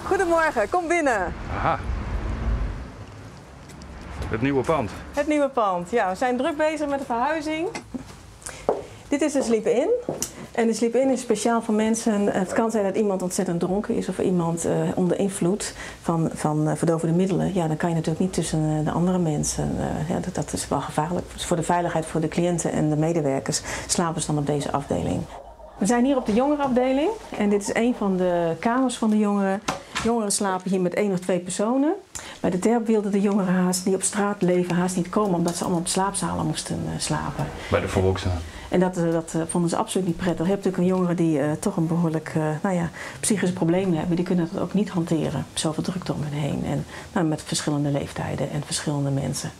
Goedemorgen, kom binnen. Aha. Het nieuwe pand. Het nieuwe pand, ja. We zijn druk bezig met de verhuizing. Dit is de sleep-in. En de sleep-in is speciaal voor mensen. Het kan zijn dat iemand ontzettend dronken is of iemand onder invloed van verdovende middelen. Ja, dan kan je natuurlijk niet tussen de andere mensen. Ja, dat is wel gevaarlijk. Dus voor de veiligheid voor de cliënten en de medewerkers slapen ze dan op deze afdeling. We zijn hier op de jongerenafdeling en dit is een van de kamers van de jongeren. Jongeren slapen hier met 1 of 2 personen. Bij de terp wilden de jongeren haast die op straat leven haast niet komen, omdat ze allemaal op slaapzalen moesten slapen. Bij de volwassenen. En dat vonden ze absoluut niet prettig. Je hebt natuurlijk een jongeren die toch een behoorlijk psychische problemen hebben. Die kunnen dat ook niet hanteren. Zoveel drukte om hen heen. En met verschillende leeftijden en verschillende mensen.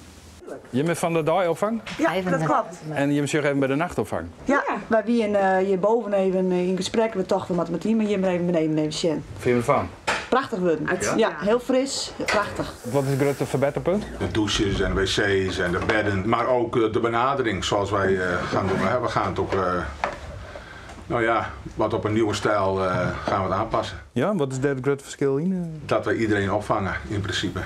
Je bent van de dagopvang? Ja, dat klopt. En je bent even bij de nachtopvang? Ja, wij waren hierboven even in gesprek. We tochten met het team, maar hier maar even beneden even zien. Vind je ervan? Prachtig worden. Ja? Ja, heel fris, prachtig. Wat is het grote verbeterpunt? De douches en de wc's en de bedden, maar ook de benadering zoals wij gaan doen. We gaan het ook wat op een nieuwe stijl gaan we het aanpassen. Ja, wat is daar het grote verschil in? Dat we iedereen opvangen in principe.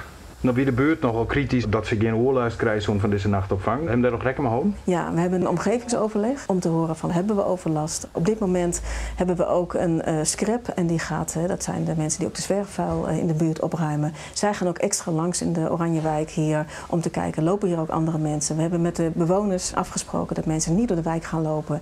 Nou, wie de buurt nogal kritisch dat ze geen oorlast krijgen van deze nachtopvang. Hebben we daar nog rekken mee houden? Ja, we hebben een omgevingsoverleg om te horen van hebben we overlast. Op dit moment hebben we ook een scrap en die gaat, hè, dat zijn de mensen die ook de zwerfvuil in de buurt opruimen. Zij gaan ook extra langs in de Oranjewijk hier om te kijken, lopen hier ook andere mensen. We hebben met de bewoners afgesproken dat mensen niet door de wijk gaan lopen.